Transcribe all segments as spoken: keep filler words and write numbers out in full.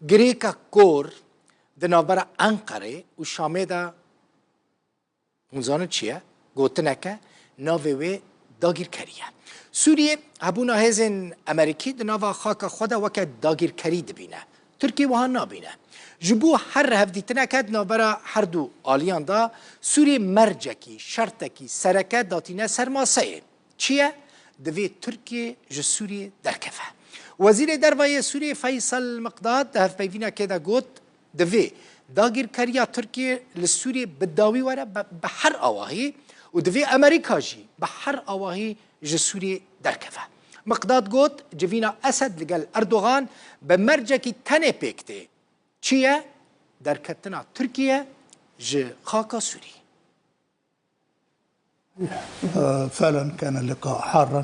Girêka kor di navbera Enqerê û Şamê de, hûn zanin çi ye? Gotineke navê wê dagîrkerî ye. Sûriyê hebûna hêzên Amerîkî di nava xaka xwe de weke dagîrkerî dibîne. Tirkî wiha nabîne. Ji bo her hevdîtineke di navbera her du aliyan de Sûriyê mercekî, şertekî sereke datîne ser maseyê. Çi ye? Divê Tirkiye ji Sûriyê derkeve. Wezîrê Derve yê Sûriyê Feysel Miqdad di hevpeyvînekê de got, divê dagîrkeriya Tirkiye li Sûriyê bi dawî were be, bi her awahî û divê Amerîka jî bi her awahî ji Sûriyê derkeve. Miqdad got, civîna Esed li gel Erdogan bi mercekî tenê pêk tê. Çi ye? Derketina Tirkiye ji xaka Sûrî. فعلا كان اللقاء حارا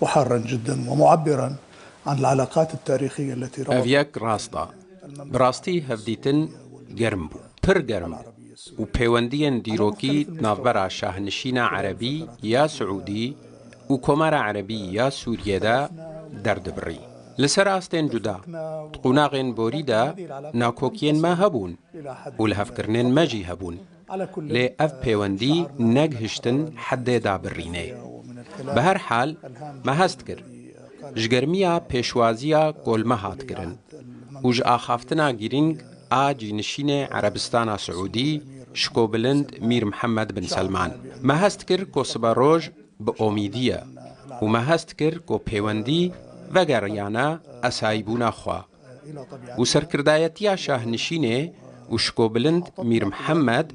وحارا جدا ومعبرا عن العلاقات التاريخية التي Ev ربطت yek rast e. Bi rastî hevdîtin germ bû. Pir germ bû. Û pêwendiyên dîrokî di navbera şahnişîna erebî ya Siûdî û Komara Erebî ya Sûriyê de derdibirî. Li ser astên cuda, di qonaxên borî de nakokiyên me hebûn û lihevkirinên me jî hebûn. Lê ev pêwendî negihiştin heddê dabirînê. Bi her hal, me hest kir. Ji germiya pêşwaziya ku li me hat kirin û ji axaftina girîng a cînişînê Erebistana Siûdî, Şikobilind Mîr Mihemed bin Selman. Me hest kir ku siberoj bi omîdî ye û me hest kir ku pêwendî vegeriyane esayîbûna xwe. Û serkirdayetiya şahnişînê û Şikobilind Mîr Mihemed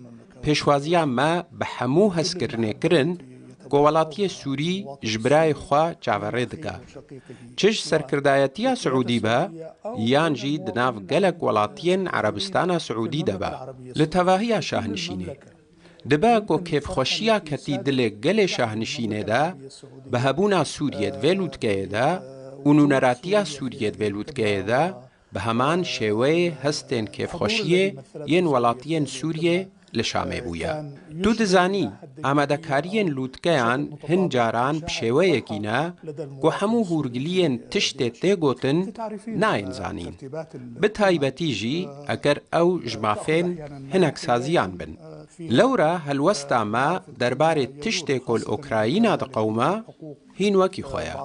pêşwaziya me bi hemû hezkirinê kirin ku welatiyê Sûrî ji birayê xwe çaverê dike. Çi ji serkirdayetiya Siûdî be yan jî di nav gelek welatiyên Erebistana Siûdî de be. Li tevahiya şahnişînê. Dibe ku kêfxweşiya ketî dilê gelê şahnişînê de, bi hebûna Sûriyê di vê lûtkeyê de û nûneratiya Sûriyê di vê lûtkeyê de, bi heman şêweyê hestên kêfxweşiyê yên welatiyên Sûriyê li Şamê bûye. Tu dizanî, amadekariyên lûtkeyan hin caran bi şêweyekî ne ku hemû hûrgiliyên tiştê tê gotin nayên zanîn. Bi taybetî jî eger ew ji mafên hinek saziyan bin. Lewra helwesta me derbarê tiştê ku li Ukrayna diqewime hîn wekî xwe ye.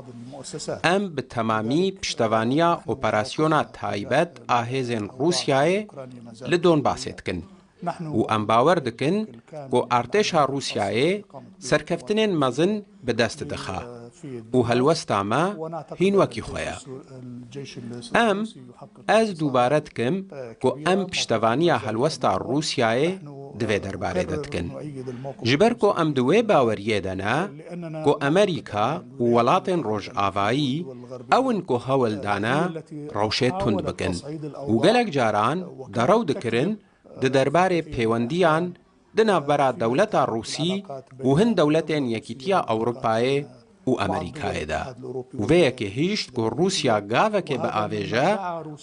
Em bi temamî piştevaniya operasyona taybet a hêzên Rûsyayê li Donbasê dikin û em bawer dikin ku artêşa Rûsyayê serkeftinên mezin bi dest dixe û helwesta me hîn wekî xwe ye. Em, ez dubare dikim ku em piştevaniya helwesta Rûsyayê di vê derbarê de dikin. Ji ber ku em di wê baweriyê de ne ku Amerîka û welatên Rojavayî ew in ku hewl dane rewşê tund bikin û gelek caran derew dikirin di derbarê pêwendiyan di navbera dewleta Rûsî û hin dewletên Yekîtiya Ewropayê û Amerîkayê de. Û vê yekê hişt ku Rûsya gavekê biavêje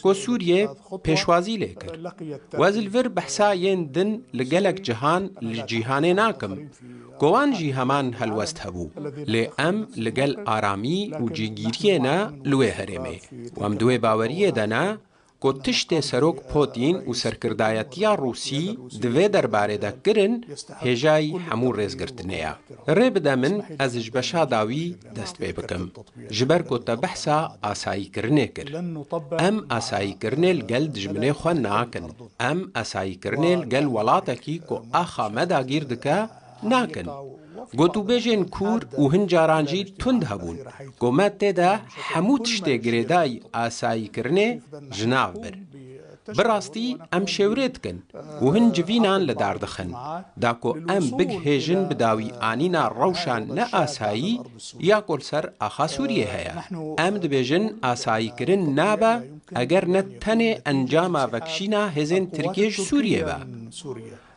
ku Sûriyê pêşwazî lê kir. Ez li vir behsa yên din li gelek cihan li cîhanê nakim ku wan jî heman helwest hebû. Lê em li gel aramî û cîgîriyê ne li wê herêmê. Û em di wê baweriyê de ne ku tiştê Serok Putin û serkirdayetiya Rûsî di vê derbarê de kirin, hêjayî hemû rêzgirtinê ye. Rê bide min ez ji beşa dawî dest pê bikim. Ji ber ku te behsa asayîkirinê kir. Em asayîkirinê li gel dijminê xwe nakin. Em asayîkirinê li gel welatekî ku axa me dagîr dike, nakin. Gotûbêjên kûr û hin caran jî tund hebûn ku me tê de hemû tiştê girêdayî asayîkirinê ji nav bir. Bi rastî em şêwirê dikin û hin civînan li dar dixin. Da ku em bigihêjin bi dawî anîna rewşa ne asayî ya ku li ser axa Sûriyê heye. Em dibêjin asayîkirin nabe eger ne tenê encama vekişîna hêzên Tirkiyê ji Sûriyê be.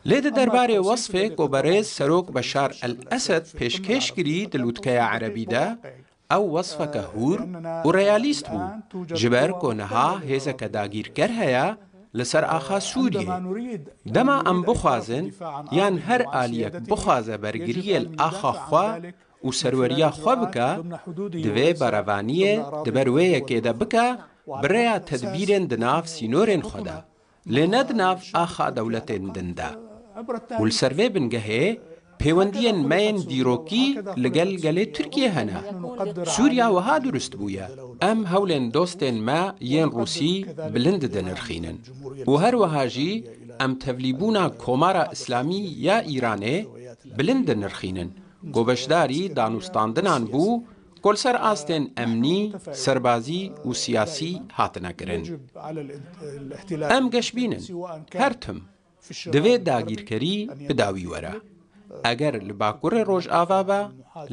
Lê di derbarê wesfê ku berêz Serok Beşar El Esed pêşkêş kirî di lûtkeya erebî de, ew wesfeke hûr û realîst bû, ji ber ku niha hêzeke dagîrker heye li ser axa Sûriyê. Dema em bixwazin yan her aliyek bixwaze bergiriyê li axa xwe û serweriya xwe bike, divê berevaniyê di ber wê yekê de bike bi rêya tedbîrên di nav sînorên xwe de, lê ne di nav axa dewletên din de. Û li ser vê bingehê pêwendiyên me yên dîrokî li gel gelê Tirkiyê hene. Sûriya wiha durust bûye. Em hewlên dostên me yên Rûsî bilind dinirxînin. Û her wiha jî em tevlîbûna Komara Îslamî ya Îranê bilind dinirxînin, ku beşdarî danûstandinan bû ku li ser astên emnî, serbazî û siyasî hatine kirin. Em geşbîn in. Her tim divê dagîrkerî bi dawî were. Eger li Bakurê Rojava be,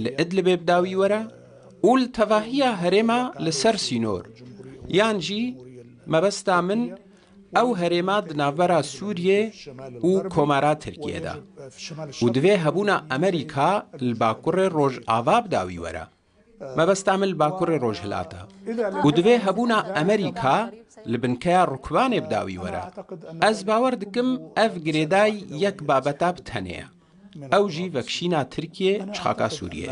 li Idlibê bi dawî were û li tevahiya herêma li ser sînor, yan jî mebesta min ew herêma di navbera Sûriyê û Komara Tirkiyê de. Û divê hebûna Amerîka li Bakurê Rojava bi dawî were. Mebesta min li Bakurê Rojhilat e. Û divê hebûna Amerîka li binkeya rukbanê bi dawî were. Ez bawer dikim ev girêdayî yek babeta bi tenê ye. Ew jî vekişîna Tirkiyê ji xaka Sûriyê ye.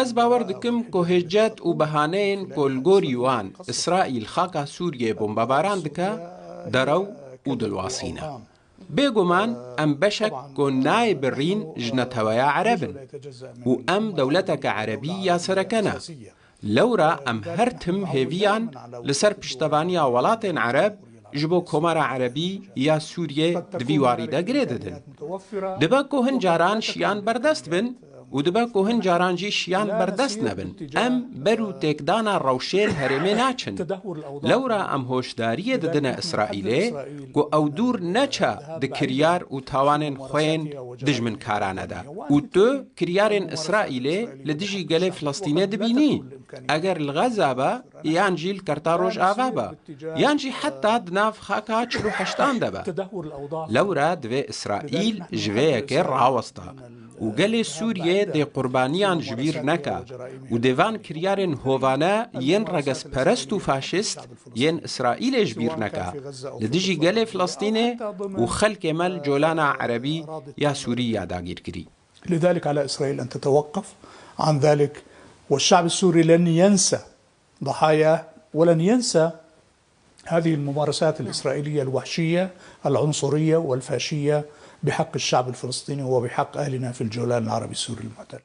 Ez bawer dikim ku hêcet û behaneyên ku li gorî wan Îsraîl xaka Sûriyê bombebaran dike, derew û dilwasî ne. Bêguman em beşek ku nayê birîn ji neteweya Ereb in û em dewleteke Erebî ya sereke ne. Lewra em her tim hêviyan li ser piştevaniya welatên Ereb ji bo Komara Erebî ya Sûriyê di vî warî de girê didin. Dibe ku hin caran şiyan berdest bin û dibe ku hin caran jî şiyan berdest nebin. Em ber û têkdana rewşên herêmê naçin. Lewra em hoşdariyê didine Îsraîlê ku ew dûr neçe di kiryar û tawanên xwe yên dijminkarane de. Û tu kiryarên Îsraîlê li dijî gelê Filistînê dibînî. Eger li Xeza be, yan jî li Kerta Rojava be, yan jî heta di nav xaka çil û heştan de be. Lewra divê Îsraîl ji vê yekê rawesta û gelê Sûriyê dê qurbaniyan ji bîr neke û dê van kiryarên hovane yên regezperest û faşîst yên Îsraîlê ji bîr neke li dijî gelê Filistînê û xelkê me li colana Erebî ya Sûrî ya dagîrkirî. لذلك على إسرائيل أن تتوقف عن ذلك، والشعب السوري لن ينسى ضحاياه ولن ينسى هذه الممارسات الإسرائيلية الوحشية العنصرية والفاشية بحق الشعب الفلسطيني وبحق أهلنا في الجولان العربي السوري المحتل.